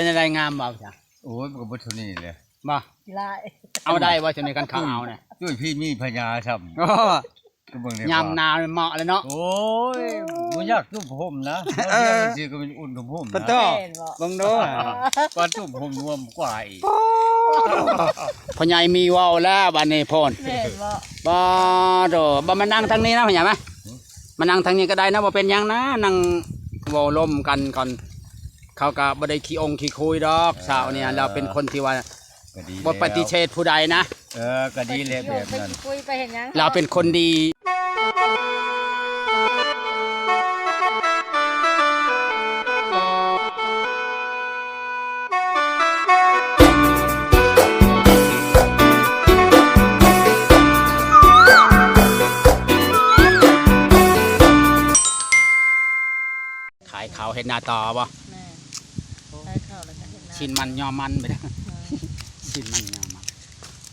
ປັນຈັ່ງໃດ ງາມບໍ່? ໂອ້ຍ ມັນກໍບໍ່ເທົ່ານີ້ແຫຼະ ບໍ່ ຫຼາຍ ເອົາໄດ້ບໍ່? ຈັ່ງໃດ ຄັນເຂົາເອົານະ ຕຸ້ຍພີມີພະຍາຊ້ຳ ໂອ້ ກໍເບິ່ງແດ່ ຍາມໜາວເໝາະແລ້ວເນາະ ໂອ້ຍ ບໍ່ຢາກຕຸ້ມຜົມນະ ເອີ ບາງທີກໍເປັນອຸ່ນຕຸ້ມຜົມນະ ປະໂທ້ ແມ່ນບໍ່? ເບິ່ງດູ ປາຕຸ້ມຜົມນວມກວ່າອີກ ພໍ່ໃຫຍ່ມີເວົ້າແລ້ວບາດນີ້ໂພນ ແມ່ນບໍ່? ບໍ່ໂດ ບໍ່ ມານັ່ງທາງນີ້ນະ ພໍ່ໃຫຍ່ມາ ມານັ່ງທາງນີ້ກໍໄດ້ນະ ບໍ່ເປັນຫຍັງນະ ນັ່ງເວົ້າລົມກັນກ່ອນ ເຂົາກໍບໍ່ໄດ້ຂີ້ອົງຂີ້ຄຸຍດອກ ເອີ ຊາວນີ້ ລາວເປັນຄົນທີ່ວ່າ ກໍດີ ບໍ່ປະຕິເສດຜູ້ໃດນະ ເອີ ກໍດີແຫຼະແບບນັ້ນ ລາວເປັນຄົນດີ ຂາຍເຂົ້າເຮັດນາຕໍ່ບໍ່? ແມ່ນ ຂາຍເຂົ້າແລ້ວກໍເຮັດນາ ຊີ້ນມັນຍໍມັນໄປເດີ ຊີ້ນມັນຍໍມັນ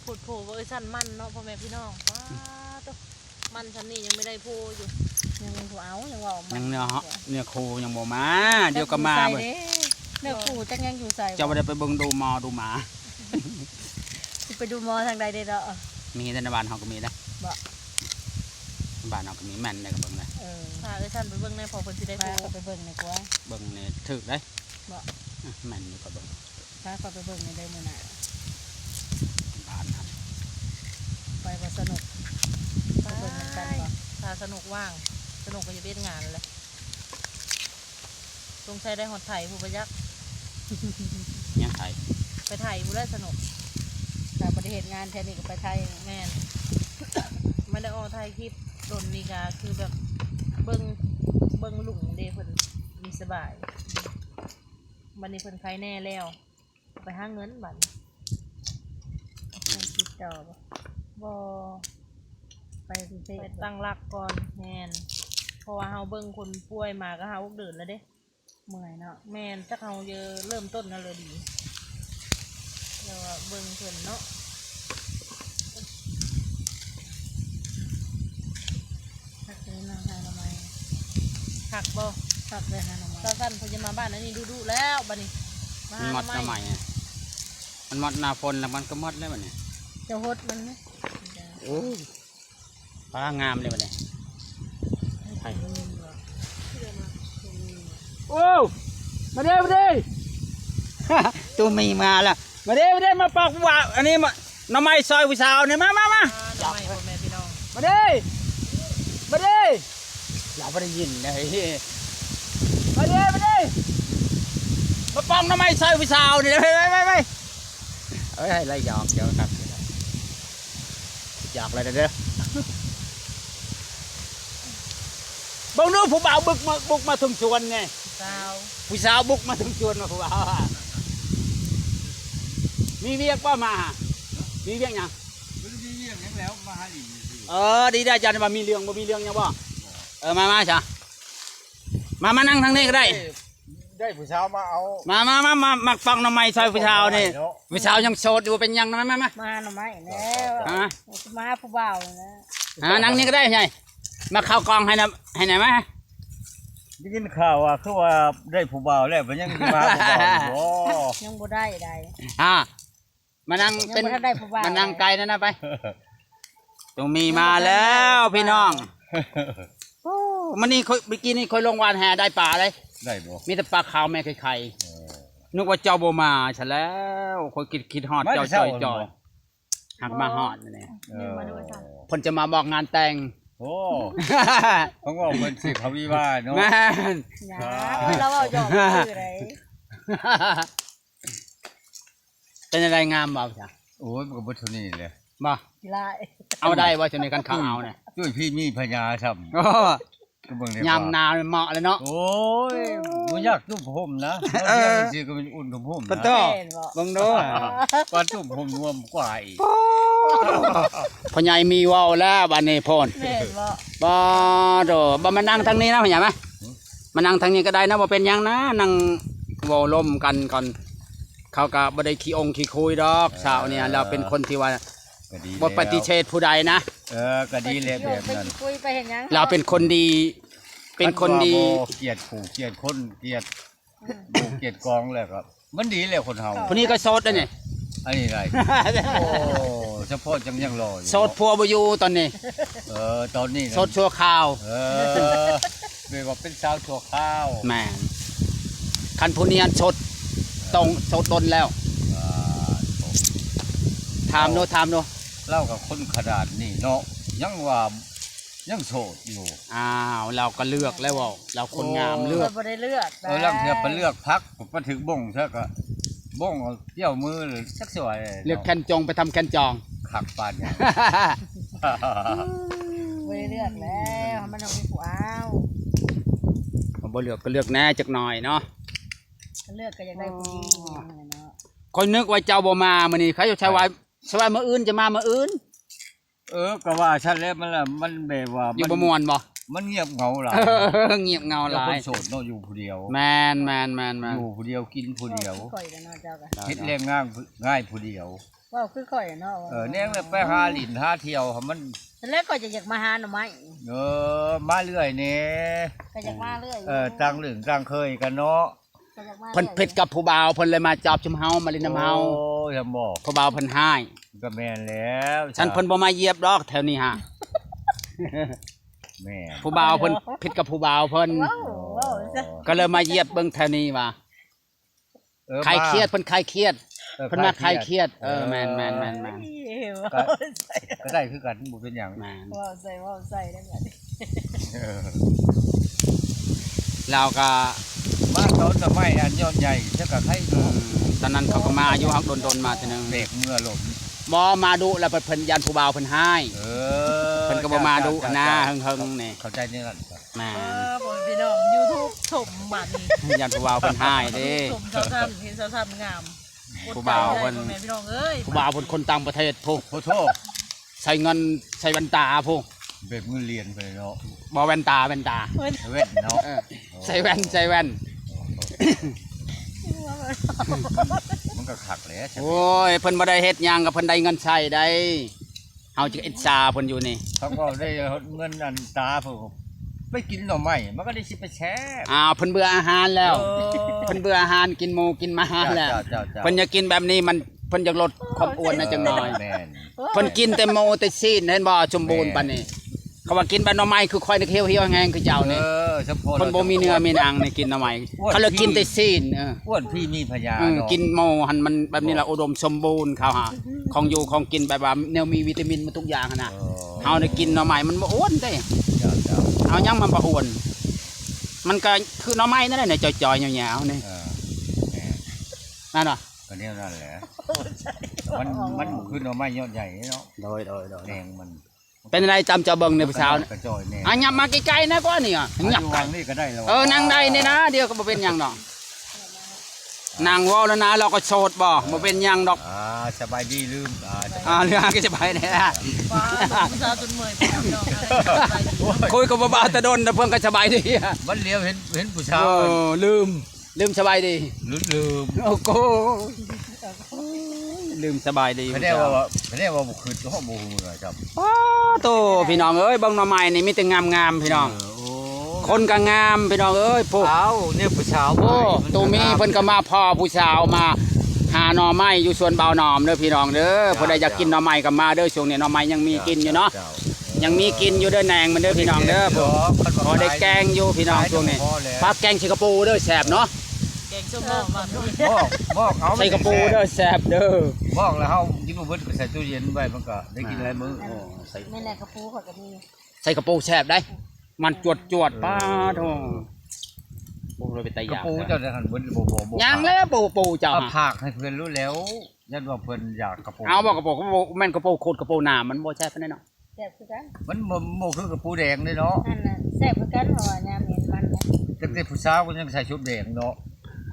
ໂພດໂພວ່າເອີ່ຍ ຊັ້ນມັນເນາະ ພໍ່ແມ່ພີ່ນ້ອງ ປາດໂທ້ ມັນຊ່ຳນີ້ຍັງບໍ່ໄດ້ໂພຢູ່ ຍັງບໍ່ເອົາ ຍັງວ່າມັນ ຍັງເນື້ອ ເນື້ອຄູ່ຍັງບໍ່ມາ ດຽວກໍມາເບິດ ເນື້ອຄູ່ຈັກຍັງຢູ່ໃສ ເຈົ້າບໍ່ໄດ້ໄປເບິ່ງດູໝໍດູໝາ ຊິໄປດູໝໍທາງໃດເດເນາະ ມີແຕ່ໃນບ້ານເຮົາກໍມີເດ້ ບໍ່ ບ້ານເຮົາກໍມີ ແມ່ນໄດ໋ກໍເບິ່ງໄດ້ ເອີ ພາເອື້ອຍສັນໄປເບິ່ງແດ່ ເພາະເພິ່ນຊິໄດ້ໂພ ພາເຂົາໄປເບິ່ງດີກວ່າ ເບິ່ງນີ້ຖືກໄດ໋ ບໍ່ ອະ ແມ່ນຢູ່ ກໍເບິ່ງ ພາເຂົາໄປເບິ່ງແດ່ເດີມື້ໜ້າ ບ້ານຫັ້ນ ໄປບໍ່ສະໜຸກ ໄປເບິ່ງນຳກັນບໍ່ ຖ້າສະໜຸກວ່າງ ສະໜຸກກໍຈະໄປເຮັດງານແຫຼະ. ສົງໄສໄດ້ຮອດໄຖພຸ້ນບໍ່ຈັກ ຍັງໄຖ ໄປໄຖພຸ້ນແຫຼະສະໜຸກ ຖ້າບໍ່ໄດ້ເຮັດງານແຖວນີ້ກໍໄປໄຖ ແມ່ນ ມັນໄດ້ອອກຖ່າຍຄລິບດົນນີ້ກະຄືແບບເບິ່ງ ເບິ່ງລຸງເດ້ ເພິ່ນມີສະບາຍ ບັດນີ້ເພິ່ນໄຄແນ່ແລ້ວ ໄປຫາເງິນບັດນີ້ ຕິດຕໍ່ບໍ່ ບໍ່ ໄປກຸງເທບ ໄປຕັ້ງຫຼັກກ່ອນ ແມ່ນ ເພາະວ່າເຮົາເບິ່ງຄົນປ່ວຍມາກໍຫ້າຫົກເດືອນແລ້ວເດ້ ເມື່ອຍເນາະ ແມ່ນ ຈັກເຮົາຈະເລີ່ມຕົ້ນແນວໃດດີ ແຕ່ວ່າເບິ່ງເພິ່ນເນາະ ຄັກເລີຍເນາະ ຫາໜໍ່ໄມ້ ຄັກບໍ່? ຄັກເລີຍຫາໜໍ່ໄມ້ ຊາວສັນເພິ່ນຈະມາບ້ານອັນນີ້ດຸໆແລ້ວບັດນີ້ ມາຫາໜໍ່ໄມ້ ມັນໝົດໜໍ່ໄມ້ ມັນໝົດໜ້າຝົນແລ້ວ ມັນກໍໝົດແລ້ວບັດນີ້ ຈະຫົດມັນ ໂອ້ຍ ປາງາມເລີຍບັດນີ້ ໂອ້ ມາເດີ ມາເດີ ຕູ້ມີມາລະ ມາເດີ ມາເດີ ມາປອກວ່າ ອັນນີ້ມາ ໜໍ່ໄມ້ຊອຍຜູ້ສາວນີ້ ມາ ມາ ມາ ອ່າ ໜໍ່ໄມ້ພໍ່ແມ່ພີ່ນ້ອງ ມາເດີ ມາເດີ ລາວບໍ່ໄດ້ຍິນເດ້ ມາເດີ ມາເດີ ມາປອກໜໍ່ໄມ້ຊອຍຜູ້ສາວນີ້ ໄປ ໄປ ໄປ ເອີຍ ໄລ່ຢອກ ຢອກຄັກ ຢອກແລ້ວເດີ ເບິ່ງດູ ຜູ້ບ່າວບຸກມາ ບຸກມາເຖິງສວນນີ້ ຜູ້ສາວ ຜູ້ສາວບຸກມາເຖິງສວນ ຜູ້ບ່າວ ມີວຽກບໍ່ມາຫາ ມີວຽກຫຍັງ? ບໍ່ໄດ້ມີວຽກຫຍັງແລ້ວ ມາຫາຫຼິ້ນຊື່ໆ ເອີ ດີໄດ້ ຈັນວ່າມີເລື່ອງ ບໍ່ມີເລື່ອງຫຍັງບໍ່? ເອີ ມາ ມາຊະ ມາ ມານັ່ງທາງນີ້ກໍໄດ້ ໄດ້ຜູ້ສາວມາເອົາ ມາ ມາ ມາ ມາ ມາປອກໜໍ່ໄມ້ຊອຍຜູ້ສາວນີ້ ຜູ້ສາວຍັງໂສດຢູ່ ເປັນຫຍັງ ມາ ມາ ມາ ມາໜໍ່ໄມ້ແລ້ວ ຮະ ມາຜູ້ບ່າວແລ້ວ ຫານັ່ງນີ້ກໍໄດ້ໃຫຍ່ ມາເຂົ້າກ້ອງໃຫ້ນະ ໃຫ້ແດ່ມາ ໄດ້ຍິນຂ່າວວ່າ ຄືວ່າໄດ້ຜູ້ບ່າວແລ້ວ ເພິ່ນຍັງຊິມາຜູ້ບ່າວຢູ່ບໍ່? ຍັງບໍ່ໄດ້ໃດ ອ່າ ມານັ່ງເປັນ ຍັງບໍ່ທັນໄດ້ຜູ້ບ່າວ ມານັ່ງໄກນັ້ນນະໄປ ຕົງມີມາແລ້ວພີ່ນ້ອງ ໂອ້ ມື້ນີ້ຂ້ອຍ ມື້ກີ້ນີ້ຂ້ອຍລົງຫວ່ານແຫໄດ້ປາເດ້ ໄດ້ບໍ່? ມີແຕ່ປາຂາວແມ່ໄຂ່ ເອີ ນຶກວ່າເຈົ້າບໍ່ມາຊະແລ້ວ ຂ້ອຍຄິດ ຄິດຮອດເຈົ້າຈ່ອຍໆ ຫາກມາຮອດນີ້ ເອີ ເພິ່ນຈະມາບອກງານແຕ່ງ ໂອ້ ເພິ່ນວ່າເພິ່ນຊິເຂົ້າວິວາເນາະ ແມ່ນ ລາວເວົ້າຢອກຊື່ໃດ ເປັນຈັ່ງໃດ ງາມບໍ່? ໂອ້ຍ ມັນກໍບໍ່ເທົ່ານີ້ແຫຼະ ບໍ່ ຫຼາຍ ເອົາໄດ້ບໍ່? ຈັ່ງໃດ ຄັນເຂົາເອົານະ ຕຸ້ຍພີມີພະຍາຊ້ຳ ໂອ້ ກໍເບິ່ງແດ່ ຍາມໜາວເໝາະແລ້ວເນາະ ໂອ້ຍ ບໍ່ຢາກຕຸ້ມຜົມນະ ເອີ ບາງທີກໍເປັນອຸ່ນຕຸ້ມຜົມນະ ປະໂທ້ ແມ່ນບໍ່? ເບິ່ງດູ ປາຕຸ້ມຜົມນວມກວ່າອີກ ພໍ່ໃຫຍ່ມີເວົ້າແລ້ວບາດນີ້ໂພນ ແມ່ນບໍ່? ບໍ່ໂດ ບໍ່ ມານັ່ງທາງນີ້ນະ ພໍ່ໃຫຍ່ມາ ມານັ່ງທາງນີ້ກໍໄດ້ນະ ບໍ່ເປັນຫຍັງນະ ນັ່ງເວົ້າລົມກັນກ່ອນ ເຂົາກໍບໍ່ໄດ້ຂີ້ອົງຂີ້ຄຸຍດອກ ເອີ ຊາວນີ້ ລາວເປັນຄົນທີ່ວ່າ ກໍດີ ບໍ່ປະຕິເສດຜູ້ໃດນະ ເອີ ກໍດີແຫຼະແບບນັ້ນ ລາວເປັນຄົນດີ ເປັນຄົນດີ ບໍ່ກຽດຜູ້ກຽດຄົນ ກຽດ ອືມ ໝູ່ກຽດກອງແລ້ວກໍ ມັນດີແລ້ວຄົນເຮົາ ຜູ້ນີ້ກໍໂສດໄດ໋ນີ້ ອັນນີ້ໄດ້ ໂອ້ ສະເພາະຈັ່ງຍັງລໍຢູ່ ໂສດ ເນາະ ຜົວບໍ່ຢູ່ຕອນນີ້ ເອີ ຕອນນີ້ນະ ໂສດຊົ່ວຄາວ ເອີ ແບບວ່າເປັນສາວຊົ່ວຄາວ ແມ່ນ ຄັນຜູ້ນີ້ອັນໂສດ ຕ້ອງໂສດດົນແລ້ວ ອ່າ ຖາມດູ ຖາມດູ ລາວກໍຄົນຂະໜາດນີ້ເນາະ ຍັງວ່າ ຍັງໂສດຢູ່ ອ້າວ ລາວກໍເລືອກແລ້ວເວົ້າ ລາວຄົນງາມເລືອກ ຂ້ອຍບໍ່ໄດ້ເລືອກ ເອີ ລາງເທື່ອໄປເລືອກພັກ ໄປຖືກບົ້ງຊະກໍບົ້ງເອົາ ເຈົ້າມື ຈັກຊິວ່າ ເລືອກແຄນຈົງໄປທຳແຄນຈອງ ຄັກປານຫຍັງ ບໍ່ໄດ້ເລືອກແລ້ວ ມັນຕ້ອງມີຜູ້ເອົາ ບໍ່ເລືອກກໍເລືອກແດ່ຈັກໜ່ອຍເນາະ ເລືອກກໍຢາກໄດ້ຜູ້ດີ ອໍ ເນາະ ຂ້ອຍນຶກວ່າເຈົ້າບໍ່ມາມື້ນີ້ ຂ້າເຈົ້າໃສ່ວ່າ ໃສ່ວ່າມື້ອື່ນຈະມາ ມື້ອື່ນ ເອີ ກໍວ່າຊັ້ນແຫຼະ ມັນລະ ມັນແບບວ່າ ຢູ່ບໍ່ມ່ວນບໍ່? ມັນງຽບເຫງົາຫຼາຍ ງຽບເຫງົາຫຼາຍ ແລ້ວຄົນໂສດເນາະ ຢູ່ຜູ້ດຽວ ແມ່ນໆໆໆ ຢູ່ຜູ້ດຽວ ກິນຜູ້ດຽວ ຄືຂ້ອຍແຫຼະເນາະ ເຈົ້າກໍ ເຮັດແຮງງານງ່າຍຜູ້ດຽວ ເວົ້າຄືຂ້ອຍເນາະ ເອີ ແນງແລ້ວໄປຫາຫຼິ້ນຫາທ່ຽວ ມັນ ແລ້ວຂ້ອຍຈະຢາກມາຫາໜໍ່ໄມ້ ເອີ ມາເລື້ອຍແດ່ ກໍຢາກມາເລື້ອຍ ເອີ ຢູ່ ຕ່າງລຶ້ງຕ່າງເຄີຍກັນເນາະ ເພິ່ນຜິດກັບຜູ້ບ່າວ ເພິ່ນເລີຍມາຈອບຊຸມເຮົາ ມາຫຼິ້ນນຳເຮົາ ໂອ້ຍ ບໍ່ ຜູ້ບ່າວເພິ່ນຮ້າຍ ກໍແມ່ນແລ້ວ ຊັ້ນເພິ່ນບໍ່ມາຢຽບດອກແຖວນີ້ຫາ ແມ່ນ ຜູ້ບ່າວເພິ່ນຜິດກັບຜູ້ບ່າວເພິ່ນ ເວົ້າ ເວົ້າຊະ ກໍເລີຍມາຢຽບເບິ່ງແຖວນີ້ວ່າ ເອີ ຄາຍຄຽດ ເພິ່ນຄາຍຄຽດ ເອີ ເພິ່ນມາຄາຍຄຽດ ຄາຍຄຽດ ເອີ ເອີ ແມ່ນໆໆໆ ກໍ ກໍໄດ້ຄືກັນ ບໍ່ເປັນຫຍັງ ແມ່ນ ເວົ້າໃສ່ ເວົ້າໃສ່ໄດ້ບັດນີ້ ເອີ ລາວກໍມາຕອນໜໍ່ໄມ້ອັນຍອດໃຫຍ່ ແລ້ວກໍໄຄຢູ່ ອືມ ຕອນນັ້ນເຂົາກໍມາຢູ່ ຮັກດົນໆມາເທື່ອໜຶ່ງ ແບກເມືອໂລດ ບໍ່ ມາດຸແລ້ວ ເພິ່ນ ເພິ່ນຢ້ານຜູ້ບ່າວເພິ່ນຮ້າຍ ເອີ ເພິ່ນກໍບໍ່ມາດຸນະ ເຈົ້າໆ ເຫິງໆນີ້ ເຂົ້າໃຈແນວນັ້ນ ແມ່ນ ເອີ ພໍ່ແມ່ພີ່ນ້ອງ ຢູທູບຊົມບັດນີ້ ຢ້ານຜູ້ບ່າວເພິ່ນຮ້າຍເດ້ ຢູທູບຊົມຊາວສັນ ເຫັນຊາວສັນງາມ ຜູ້ບ່າວເພິ່ນ ອົດໃຈບໍ່ໄດ້ ພໍ່ແມ່ພີ່ນ້ອງເອີຍ ຜູ້ບ່າວເພິ່ນຄົນຕ່າງປະເທດພຸ້ນ ໂອ້ໂທ້ ໃສ່ເງິນ ໃສ່ແວ່ນຕາພຸ້ນ ແບບເງິນຫຼຽນໄປເນາະ ບໍ່ ແວ່ນຕາ ແວ່ນຕາ ແວ່ນເນາະ ເອີ ໃສ່ແວ່ນ ໃສ່ແວ່ນ ມັນກໍຄັກແຫຼະ ໂອ້ຍ ເພິ່ນບໍ່ໄດ້ເຮັດຫຍັງ ກໍເພິ່ນໄດ້ເງິນໃຊ້ໄດ໋ ເຮົາຈະອິດສາເພິ່ນຢູ່ນີ້ ເຂົາເວົ້າໄດ້ເງິນອັນຕາເພິ່ນ ໄປກິນໜໍ່ໄມ້ ມັນກໍໄດ້ຊິໄປແຊບ ອ້າວ ເພິ່ນເບື່ອອາຫານແລ້ວ ເອີ ເພິ່ນເບື່ອອາຫານ ກິນໝູກິນໝາແລ້ວ ເຈົ້າໆໆ ເພິ່ນຢາກກິນແບບນີ້ ມັນ ເພິ່ນຢາກລົດຄວາມອ້ວນນະຈັກໜ້ອຍ ແມ່ນ ເພິ່ນກິນແຕ່ໝູແຕ່ຊີ້ນ ເຫັນບໍ່ ສົມບູນປານນີ້ ເຂົາວ່າກິນແບບໜໍ່ໄມ້ຄືຂ້ອຍນີ້ ຂຽວໆແຮງໆຄືເຈົ້ານີ້ ເອີ ສະເພາະ ເພິ່ນບໍ່ມີເນື້ອມີໜັງນີ້ ກິນໜໍ່ໄມ້ ເຂົາເລີຍກິນແຕ່ຊີ້ນ ເອີ ອ້ວນພີມີພະຍາ ເອີ ເນາະ ກິນໝູຫັ້ນ ມັນແບບນີ້ລະ ອຸດົມສົມບູນ ເຂົາຫາ ຂອງຢູ່ຂອງກິນແບບວ່າແນວມີວິຕາມິນໝົດທຸກຢ່າງຫັ້ນນະ ເອີ ເຮົາໄດ້ກິນໜໍ່ໄມ້ມັນບໍ່ອ້ວນເດ້ ເຈົ້າໆ ເອົາຫຍັງມັນບໍ່ອ້ວນ ມັນກໍຄືໜໍ່ໄມ້ນັ້ນແຫຼະ ຈ່ອຍໆຍາວໆນີ້ ເອີ ແມ່ນ ນັ້ນຫວາ ກໍແນວນັ້ນແຫຼະ ມັນ ມັນບໍ່ຄືໜໍ່ໄມ້ຍອດໃຫຍ່ເນາະ ໂດຍໆໆ ແນງມັນ ເປັນໃດຕາມເຈົ້າເບິ່ງໃນຜູ້ສາວ ກະຈ່ອຍແນ່ ອ່ະ ຫຍັບມາໃກ້ໆນະກວ່ານີ້ ອ່ະ ຫຍັບ ຢູ່ຫວ່າງນີ້ກໍໄດ້ແລ້ວ ເອີ ນັ່ງໄດ້ນີ້ນະ ດຽວກໍບໍ່ເປັນຫຍັງດອກ ນັ່ງເວົ້າແລ້ວນະ ລາວກໍໂສດບໍ່ ບໍ່ເປັນຫຍັງດອກ ອ່າ ສະບາຍດີ ລືມ ອ່າ ອ່າ ເລື່ອງກໍສະບາຍດີ ຜູ້ສາວຈົນເມື່ອຍ ພີ່ນ້ອງ ຄຸຍກັບຜູ້ບ່າວແຕ່ດົນ ແຕ່ເພິ່ນກໍສະບາຍດີ ບັດຫຼຽວເຫັນ ເຫັນຜູ້ສາວ ເອີ ລືມ ລືມສະບາຍດີ ລືມ ລືມ ໂອ້ໂຫ ລືມສະບາຍດີ ຄະແນນວ່າ ຄະແນນວ່າບໍ່ຄຶດ ເຮົາບໍ່ຮູ້ເມືອຊ້ຳ ປາໂຕ ພີ່ນ້ອງເອີຍ ເບິ່ງໜໍ່ໄມ້ນີ້ມີແຕ່ງາມໆ ພີ່ນ້ອງ ເອີ ໂອ້ ຄົນກໍງາມ ພີ່ນ້ອງເອີຍ ໂອ້ ອ້າວ ແນວຜູ້ສາວ ໂອ້ ໂຕມີເພິ່ນກໍມາພໍ້ຜູ້ສາວ ມາຫາໜໍ່ໄມ້ຢູ່ສວນບ່າວໜອມເດີ ພີ່ນ້ອງເດີ ເຈົ້າ ຜູ້ໃດຢາກກິນໜໍ່ໄມ້ກໍມາເດີ ຊ່ວງນີ້ໜໍ່ໄມ້ຍັງມີກິນຢູ່ເນາະ ເຈົ້າ ຍັງມີກິນຢູ່ເດີ ແໜງມັນເດີພີ່ນ້ອງເດີ ພໍໄດ້ແກງຢູ່ພີ່ນ້ອງຊ່ວງນີ້ ຜັກແກງໃສ່ກະປູເດີ ແຊບເນາະ ແກງສົ້ມໜໍ່ມັນ ບອກ ບອກເອົາ ໃສ່ກະປູເດີ ແຊບເດີ ບອກແລ້ວເຮົາກິນບໍ່ເບິດກໍໃສ່ຕູ້ເຢັນໄວ້ ມັນກໍໄດ້ກິນຫຼາຍມື້ ໂອ້ ໃສ່ ແມ່ນແຫຼະ ກະປູຂ້ອຍກໍມີ ໃສ່ກະປູແຊບໄດ໋ ມັນຈວດໆ ປາໂທ ໂອ້ ເລີຍໄປໄຕຢາກ ກະປູເຈົ້າໄດ້ຫັ້ນເບິດບໍ່ ບໍ່ ບໍ່ ຍັງແລ້ວ ປູ ປູເຈົ້າ ເອົາຝາກໃຫ້ເພິ່ນໂລດແລ້ວ ຢ້ານວ່າເພິ່ນຢາກກະປູ ເອົາບໍ່ກະປູ ກະປູ ແມ່ນກະປູໂຄດກະປູໜາ ມັນບໍ່ແຊບປານໃດເນາະ ແຊບຄືກັນ ມັນບໍ່ ບໍ່ຄືກະປູແດງເດ້ເນາະ ນັ້ນນະ ແຊບຄືກັນ ເພາະວ່າຍາມເຫັນມັນນະ ຕັ້ງແຕ່ຜູ້ສາວກໍຍັງໃສ່ຊຸດແດງເນາະ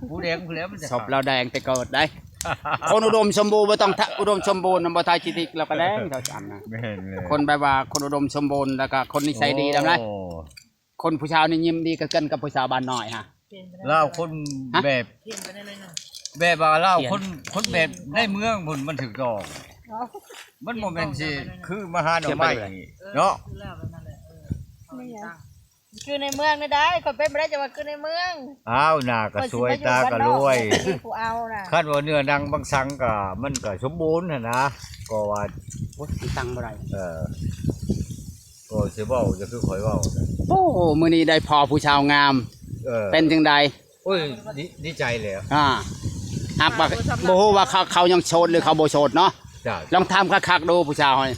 ປູແດງພຸ້ນແຫຼະ ມັນຈະ ສົບລາວແດງແຕ່ເກີດໄດ໋ ຄົນອຸດົມສົມບູນບໍ່ຕ້ອງ ອຸດົມສົມບູນນະ ບໍ່ຖ່າຍຈີຕິກ ລາວກໍແດງເທົ່າກັນນະ ແມ່ນເລີຍ ຄົນແບບວ່າຄົນອຸດົມສົມບູນ ແລ້ວກໍຄົນນິໄສດີນຳໄດ໋ ໂອ້ ຄົນຜູ້ສາວນີ້ຍິ້ມດີຄືກັນກັບຜູ້ສາວບ້ານນ້ອຍຮະ ລາວຄົນແບບ ແບບວ່າລາວຄົນ ຄົນແບບໃນເມືອງພຸ້ນ ມັນຖືກຕ້ອງ ມັນບໍ່ແມ່ນຊິຄືມາຫາໜໍ່ໄມ້ເນາະ ຄືລາວແບບນັ້ນແຫຼະ ເອີ ເຂົາມີຕັງ ຄືໃນເມືອງນີ້ໄດ້ ຂ້ອຍເປັນບໍ່ໄດ້ ຈະວ່າຄືໃນເມືອງ. ອ້າວ ໜ້າກໍສວຍ ຕາກໍລວຍ ຂ້ອຍຊິມາຢູ່ບ້ານນອກ ມີຜູ້ເອົານະ. ຄັນວ່າເນື້ອໜັງບັງສັງກໍ ມັນກໍສົມບູນຫັ້ນນະ ກໍວ່າ ໂອ້ຍ ມັນຕັ້ງບໍ່ໄດ້. ເອີ ກໍຊິເວົ້າ ຈະຄືຂ້ອຍເວົ້ານະ. ໂອ້ ມື້ນີ້ໄດ້ພໍ້ຜູ້ສາວງາມ. ເອີ ເປັນຈັ່ງໃດ? ໂອ້ຍ ດີ ດີໃຈແລ້ວ. ອ່າ ຫາກວ່າ ບໍ່ຮູ້ວ່າເຂົາ ເຂົາຍັງໂສດ ຫຼື ເຂົາບໍ່ໂສດເນາະ. ເຈົ້າ ລອງຖາມຄັກໆດູຜູ້ສາວຫັ້ນ.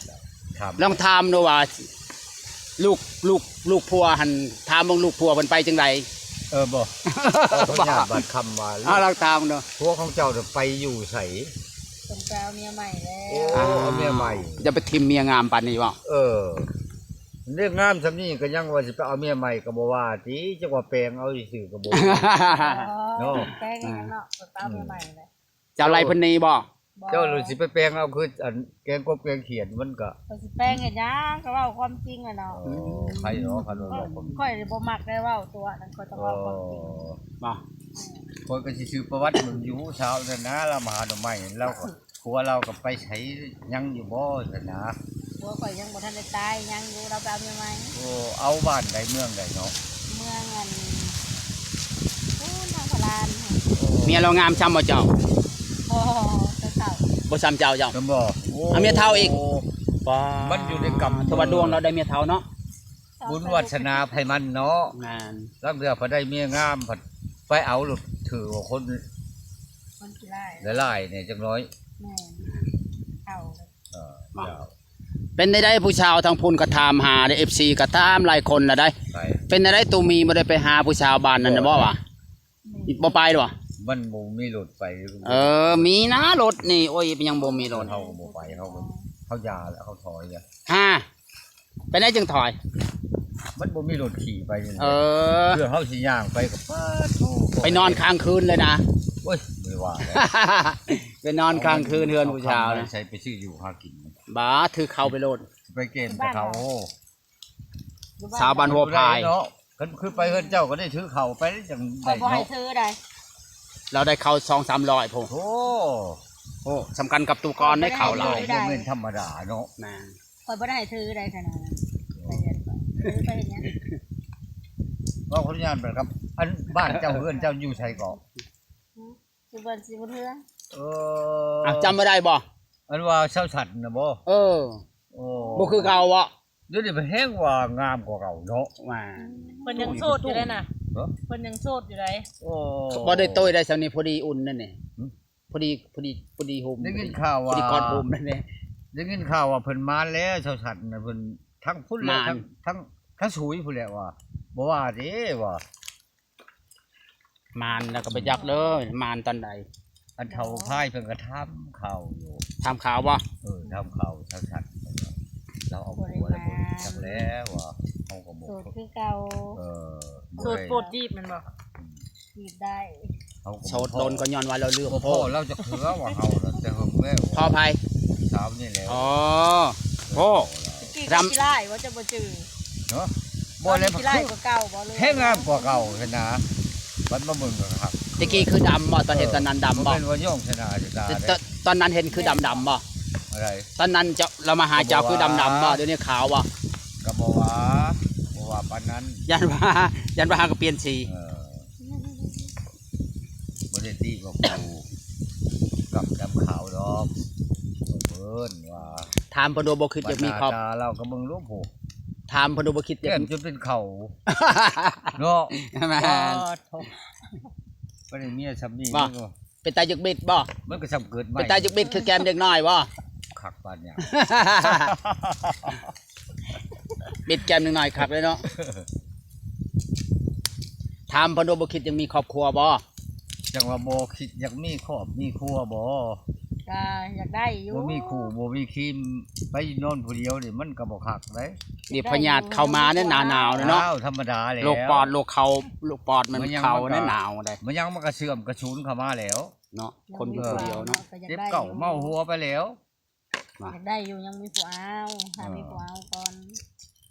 ຖາມ ລອງຖາມດູວ່າ ລູກ ລູກ ລູກຜົວຫັ້ນ ຖາມເບິ່ງລູກຜົວເພິ່ນໄປຈັ່ງໃດ? ເອີ ບໍ່ ຂໍອະນຸຍາດບາດຄຳວ່າ ເອົາ ລອງຖາມດູ ຜົວຂອງເຈົ້ານະໄປຢູ່ໃສ? ເພິ່ນໄປເອົາເມຍໃໝ່ແລ້ວ. ໂອ້ ອ່າ ເອົາເມຍໃໝ່. ຢ່າໄປຖິ້ມເມຍງາມປານນີ້ເວົ້າ. ເອີ ເມຍງາມສ່ຳນີ້ກໍຍັງວ່າຊິໄປເອົາເມຍໃໝ່ກໍບໍ່ວ່າຕິ ຈັກວ່າແປງເອົາຊື່ໆກໍບໍ່ ເນາະ. ແປງຫຍັງເນາະ ໄປເອົາເມຍໃໝ່ແລ້ວ. ເຈົ້າໄລ່ເພິ່ນໜີບໍ່? ບໍ່ ເຈົ້າຊິໄປແປງເອົາຄືອັນແກງກົບແກງຂຽດ ມັນກໍ ຂ້ອຍຊິແປງເຮັດຫຍັງ ກໍເວົ້າຄວາມຈິງແຫຼະເນາະ. ອໍ ໃຜເນາະ ຄັນວ່າເວົ້າຄວາມຈິງ ຂ້ອຍບໍ່ມັກໄດ້ເວົ້າຕົວະນັ້ນ ຂ້ອຍຕ້ອງເວົ້າຄວາມຈິງ. ອໍ ບໍ່ ຂ້ອຍກໍຊິສືບປະຫວັດເບິ່ງຢູ່ ສາວນັ້ນນະ ລາວມາຫາໜໍ່ໄມ້ ລາວກໍ ຜົວລາວກໍໄປໃສ ຍັງຢູ່ບໍ່ຊັ້ນນະ? ຜົວຂ້ອຍຍັງບໍ່ທັນໄດ້ຕາຍ ຍັງຢູ່ ລາວໄປເອົາເມຍໃໝ່. ໂອ້ ເອົາບ້ານໃດເມືອງໃດເນາະ? ເມືອງອັນ ພຸ້ນທາງພະລານ. ໂອ້ ເມຍລາວງາມຊ່ຳບໍ່ເຈົ້າ? ບໍ່ ເຈົ້າ ບໍ່ຊ່ຳເຈົ້າ ເຈົ້າ ຊ່ຳບໍ່? ໂອ້ ເອົາເມຍເຖົ້າອີກ. ປ້າ ມັນຢູ່ໃນກຳ ຖືວ່າດວງລາວໄດ້ເມຍເຖົ້າເນາະ. ບຸນວາດສະໜາໃຜມັນເນາະ. ແມ່ນ ລາງເທື່ອພັດໄດ້ເມຍງາມ ພັດໄປເອົາໂລດ ຖືວ່າຄົນ ຄົນຂີ້ລ້າຍ ຫຼາຍໆແດ່ຈັກໜ້ອຍ. ແມ່ນ ເຖົ້າ. ເອີ ເຈົ້າ ເປັນໃດໆ ຜູ້ສາວທາງພຸ້ນກໍຖາມຫາເດ້ ເອັຟຊີກໍຖາມຫຼາຍຄົນລະໄດ໋. ໃຜ? ເປັນໃດໆ ຕູມີບໍ່ໄດ້ໄປຫາຜູ້ສາວບ້ານນັ້ນນະ ບໍ່ ບໍ່ວ່າ ບໍ່ໄປບໍ່? ມັນບໍ່ມີລົດໄປ. ເອີ ມີນະລົດນີ້. ໂອ້ຍ ເປັນຫຍັງບໍ່ມີລົດ? ເຮົາກໍບໍ່ໄປ ເຮົາກໍ ເຮົາຢ່າແລ້ວ ເຮົາຖອຍແລ້ວ. ຫາ ເປັນໃດຈຶ່ງຖອຍ? ມັນບໍ່ມີລົດຂີ່ໄປນີ້. ເອີ ເພື່ອເຮົາຊິຍ່າງໄປກໍ ປາດໂທ້ ໄປນອນຄ້າງຄືນເລີຍນະ. ໂອ້ຍ ບໍ່ໄດ້ວ່າແລ້ວ ໄປນອນຄ້າງຄືນເຮືອນຜູ້ສາວນະ. ໃສ່ໄປຊື້ຢູ່ຫາກິນ. ບາດ ຖືເຂົ້າໄປໂລດ ໄປເກນແຕ່ເຂົາ. ຢູ່ບ້ານ ສາວບ້ານຫົວພາຍເນາະ. ຄັນຄືໄປເຮືອນເຈົ້າກໍໄດ້ຖືເຂົ້າໄປ ຈັ່ງໄດ້ເນາະ. ຂ້ອຍບໍ່ໃຫ້ຖືໃດ໋ ລາວໄດ້ເຂົ້າສອງສາມຮ້ອຍພຸ້ນ. ໂອ້ ໂອ້ ສຳຄັນກັບຕູ້ກ່ອນໄດ້ເຂົ້າຫຼາຍ. ບໍ່ແມ່ນທຳມະດາເນາະ. ແມ່ນ ຂ້ອຍບໍ່ໄດ້ໃຫ້ຖືໃດ໋ຂະໜາດນັ້ນ. ໄປເຮືອນຂ້ອຍ ຖືໄປເຮັດຫຍັງ? ເວົ້າຂໍອະນຸຍາດແບບກັບ ອັນ ບ້ານເຈົ້າເຮືອນເຈົ້າຢູ່ໃສເກາະ? ຢູ່ບ້ານສີບຸນເຮືອງ. ເອີ ອ່ະ ຈຳບໍ່ໄດ້ບໍ່? ອັນວ່າຊາວສັນນະບໍ່? ເອີ ໂອ້ ບໍ່ຄືເກົ່າບໍ່? ດຽວນີ້ເພິ່ນແຮ່ງວ່າງາມກວ່າເກົ່າເນາະ. ວ່າ ເພິ່ນຍັງໂສດຢູ່ເດ້ນະ. ຮະ? ເພິ່ນຍັງໂສດຢູ່ໃດ໋. ໂອ້ ບໍ່ໄດ້ໂຕ້ຍໄດ້ຊ່ຳນີ້ ພໍດີອຸ່ນນັ້ນນີ້. ຫື? ພໍດີ ພໍດີ ພໍດີໂຮມ. ໄດ້ຍິນຂ່າວວ່າ ພໍດີກອດໂຮມນັ້ນແຫຼະ. ໄດ້ຍິນຂ່າວວ່າເພິ່ນມາແລ້ວ ຊາວສັນນະ ເພິ່ນທັງພຸ້ນແຫຼະ ທັງ ທັງ ທັງສຸຍພຸ້ນແຫຼະວ່າ. ບໍ່ວ່າເດ້ວ່າ ມານແລ້ວກໍບໍ່ຈັກເດີ ມານຕອນໃດ. ອັນເຖົ້າພາຍເພິ່ນກໍຖາມຂ່າວຢູ່. ຖາມຂ່າວບໍ່? ເອີ ຖາມຂ່າວຊັດໆ ລາວເອົາຜົວແລ້ວບໍ່ ຈັກແລ້ວວ່າ ເຮົາກໍບໍ່ ໂສດຄືເກົ່າ. ເອີ ໂສດໂປດຈີບແມ່ນບໍ່? ອືມ ຈີບໄດ້. ເຮົາກໍບໍ່ ໂສດດົນກໍຍ້ອນວ່າລາວເລືອກ ບໍ່ພໍ ພໍລາວຈັກເທື່ອວ່າເຮົານະ ແຕ່ເຮົາແລ້ວ ພໍໃຜ? ສາວນີ້ແຫຼະ. ອໍ ໂອ້ ຕະກີ້ກໍຂີ້ລ້າຍວ່າຈະບໍ່ຈື່. ເນາະ ບໍ່ແລ້ວ ຂີ້ລ້າຍກວ່າເກົ່າບໍ່ ຫຼື ແຮງງາມກວ່າເກົ່າຫັ້ນນະ. ບັດມາເບິ່ງກໍຄັກ. ຕະກີ້ຄືດຳບໍ່? ຕອນເຫັນຕອນນັ້ນດຳບໍ່? ບໍ່ແມ່ນວ່າຍ້ອງຊະນະ ຕອນນັ້ນເຫັນຄືດຳໆບໍ່? ອັນໃດ? ຕອນນັ້ນເຈົ້າ ລາວມາຫາເຈົ້າຄືດຳໆບໍ່? ດຽວນີ້ຂາວບໍ່? ກໍບໍ່ວ່າ ບໍ່ວ່າປານນັ້ນ. ຢ້ານວ່າ ຢ້ານວ່າຫາກໍປ່ຽນສີ. ເອີ ບໍ່ໄດ້ຕິວ່າຜູ້ດຳຂາວດອກ ເພິ່ນວ່າ ຖາມເພິ່ນດູບໍ່ຄິດຢາກມີຄອບ ໜ້າຕາລາວກໍເບິ່ງລູກຜູ້ ຖາມເພິ່ນດູບໍ່ຄິດຢາກ ແກ້ມຈົນເປັນເຂົ້າເນາະ. ແມ່ນ ປາດໂທ້ ບໍ່ໄດ້ເມຍຊ່ຳນີ້ບໍ່? ເປັນຕາຢາກບິດບໍ່? ມັນກໍຊ່ຳເກີດໃໝ່ ເປັນຕາຢາກບິດຄືແກ້ມເດັກນ້ອຍບໍ່? ຄັກປານຫຍັງ ບິດແກ້ມເດັກນ້ອຍຄັກເລີຍເນາະ. ຖາມເພິ່ນວ່າບໍ່ຄິດຢາກມີຄອບຄົວບໍ່? ຈັ່ງວ່າບໍ່ຄິດຢາກມີຄອບມີຄົວບໍ່? ກໍຢາກໄດ້ຢູ່ ບໍ່ມີຄູ່ບໍ່ມີຄີມ ໄປນອນຜູ້ດຽວນີ້ມັນກໍບໍ່ຄັກເດ້. ນີ້ພະຍາດເຂົ້າມາໃນໜ້າໜາວນີ້ເນາະ. ອ້າວ ທຳມະດາແລ້ວ ໂລກປອດ ໂລກເຂົ້າ ໂລກປອດມັນເຂົ້າໃນໜາວເດ້. ມັນຍັງມັນກໍເສື່ອມກະສູນເຂົ້າມາແລ້ວເນາະ ຄົນຢູ່ຜູ້ດຽວເນາະ. ເຈັບເກົ່າເມົາຫົວໄປແລ້ວ. ຢາກໄດ້ຢູ່ ຍັງມີຜູ້ເອົາ ຖ້າມີຜູ້ເອົາກ່ອນ.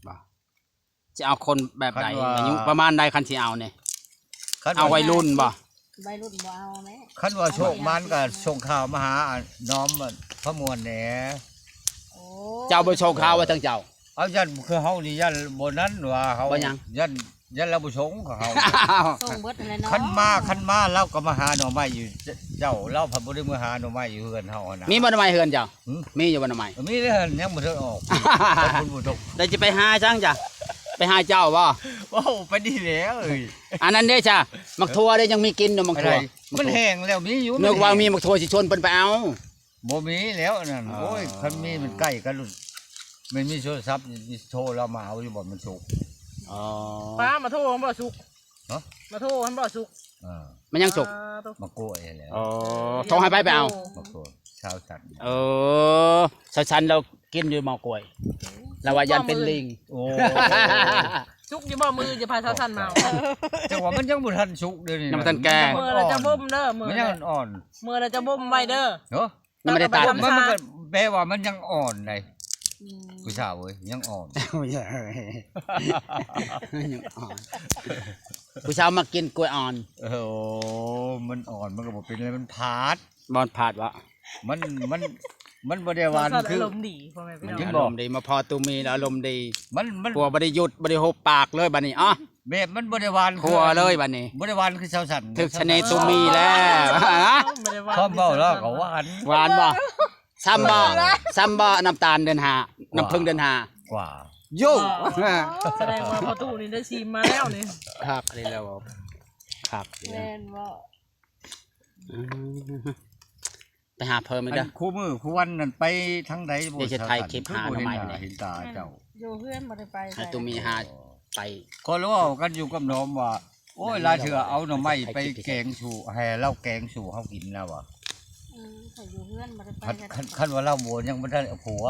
ບໍ່ ຊິເອົາຄົນແບບໃດ? ຄັນວ່າ ອາຍຸປະມານໃດຄັນຊິເອົານີ້? ຄັນວ່າ ເອົາໄວລຸ້ນບໍ່? ໄວລຸ້ນບໍ່ເອົາແມ່. ຄັນວ່າໂຊກໝານກໍສົ່ງຂ່າວມາຫານ້ອມພະມ່ວນແດ່. ໂອ້ ເຈົ້າບໍ່ສົ່ງຂ່າວວ່າທາງເຈົ້າ? ເອົາ ຢ້ານຄືເຮົານີ້ ຢ້ານບໍ່ນັ້ນວ່າເຮົາ ບໍ່ຫຍັງ ຢ້ານ ຢ້ານລາວບໍ່ສົ່ງເຂົາ ສົ່ງເບິດຫັ້ນແຫຼະເນາະ ຄັນມາ ຄັນມາລາວກໍມາຫາໜໍ່ໄມ້ຢູ່ ເຈົ້າ ລາວພັດບໍ່ໄດ້ມາຫາໜໍ່ໄມ້ຢູ່ເຮືອນເຮົາຫັ້ນນະ ມີບໍ່ໜໍ່ໄມ້ເຮືອນເຈົ້າ? ຫຶ? ມີຢູ່ບໍ່ໜໍ່ໄມ້? ມີແລ້ວ ຍັງບໍ່ທັນອອກ ໄດ້ຊິໄປຫາຈັ່ງຈ້ະ ໄປຫາເຈົ້າບໍ່? ເວົ້າໄປນີ້ແຫຼະເອີຍ ອັນນັ້ນເດ້ຈ້ະ ໝາກຖົ່ວເດ້ ຍັງມີກິນຢູ່ໝາກຖົ່ວ ມັນແຫ້ງແລ້ວ ມີຢູ່ ນຶກວ່າມີໝາກຖົ່ວຊິຊວນເພິ່ນໄປເອົາ. ບໍ່ມີແລ້ວອັນນັ້ນ ອໍ ໂອ້ຍ ຄັນມີມັນໃກ້ກັນໂລດ ແມ່ນມີໂທລະສັບ ຊິໂທລາວມາເອົາຢູ່ບໍ່ ມັນສຸກ ອໍ ປ້າ ໝາກຖົ່ວມັນບໍ່ສຸກ ຮະ ໝາກຖົ່ວມັນບໍ່ສຸກ ເອີ ມັນຍັງສຸກ ອ່າ ໂທ້ ໝາກກ້ວຍຫັ້ນແຫຼະ ອໍ ໂທໃຫ້ໃຜໄປເອົາ ໝາກໂທ ຊາວສັນ ເອີ ຊາວສັນລາວກິນຢູ່ໝໍ້ກ້ວຍ ລາວວ່າຢ້ານເປັນລິງ ໂອ້ ສຸກຢູ່ບໍ່ ມື້ຈະພາຊາວສັນມາເອົາ ຈັ່ງວ່າມັນຍັງບໍ່ທັນສຸກເດ້ນີ້ ຍັງບໍ່ທັນແກ່ ມື້ລະຈະບົ່ມເດີ ມື້ມັນຍັງອ່ອນ ມື້ລະຈະບົ່ມໄວ້ເດີ ເນາະ ຍັງບໍ່ໄດ້ຕັດ ມັນ ມັນກໍແປວ່າມັນຍັງອ່ອນໃດ ອືມ ຜູ້ສາວເອີຍ ຍັງອ່ອນ ຍັງອ່ອນ ຜູ້ສາວມັກກິນກ້ວຍອ່ອນ ໂອ້ ມັນອ່ອນ ມັນກໍບໍ່ເປັນຫຍັງ ມັນພາດ ບໍ່ພາດວະ ມັນ ມັນ ມັນບໍ່ໄດ້ຫວານ ຄືອາລົມດີ ພໍ່ແມ່ພີ່ນ້ອງ ອາລົມດີ ມາພໍ້ຕູມີແລ້ວອາລົມດີ ມັນ ມັນ ຜົວບໍ່ໄດ້ຢຸດ ບໍ່ໄດ້ຫຸບປາກເລີຍບັດນີ້ ອໍ ແບບມັນບໍ່ໄດ້ຫວານ ຄົວເລີຍບັດນີ້ ບໍ່ໄດ້ຫວານຄືຊາວສັນ ຖືກສະເໜ່ຕູມີແລ້ວ ຄວາມເວົ້າລາວກໍຫວານ ຫວານບໍ່? ຊ້ຳບໍ່? ຊ້ຳບໍ່? ນ້ຳຕານເດືອນຫ້າ ນ້ຳເຜິ້ງເດືອນຫ້າ ກວ່າ ໂຢ ສະແດງວ່າພໍ່ຕູ້ນີ້ໄດ້ຊີມມາແລ້ວນີ້ ຄັກອີ່ຫຼີແລ້ວ ຄັກອີ່ຫຼີ ແມ່ນບໍ່? ອືມ ໄປຫາເພີ່ມອີກເດີ ອັນຄູ່ມື້ຄູ່ວັນນັ້ນໄປທາງໃດບໍ່? ດຽວຊິຖ່າຍຄລິບຫາໜໍ່ໄມ້ ຄືບໍ່ເຫັນໜ້າເຫັນຕາເຈົ້າ ຢູ່ເຮືອນບໍ່ໄດ້ໄປໃສ ໃຫ້ຕູມີຫາໄປ ກໍເວົ້າກັນຢູ່ກັບໜອມວ່າ ໂອ້ຍ ຫຼາຍເທື່ອເອົາໜໍ່ໄມ້ໄປແກງສູ່ ໃຫ້ລາວແກງສູ່ເຮົາກິນນະວ່າ ອືມ ຂ້ອຍຢູ່ເຮືອນບໍ່ໄດ້ໄປ ຄັນ ຄັນ ຄັນວ່າລາວບໍ່ ຍັງບໍ່ທັນເອົາຜົວ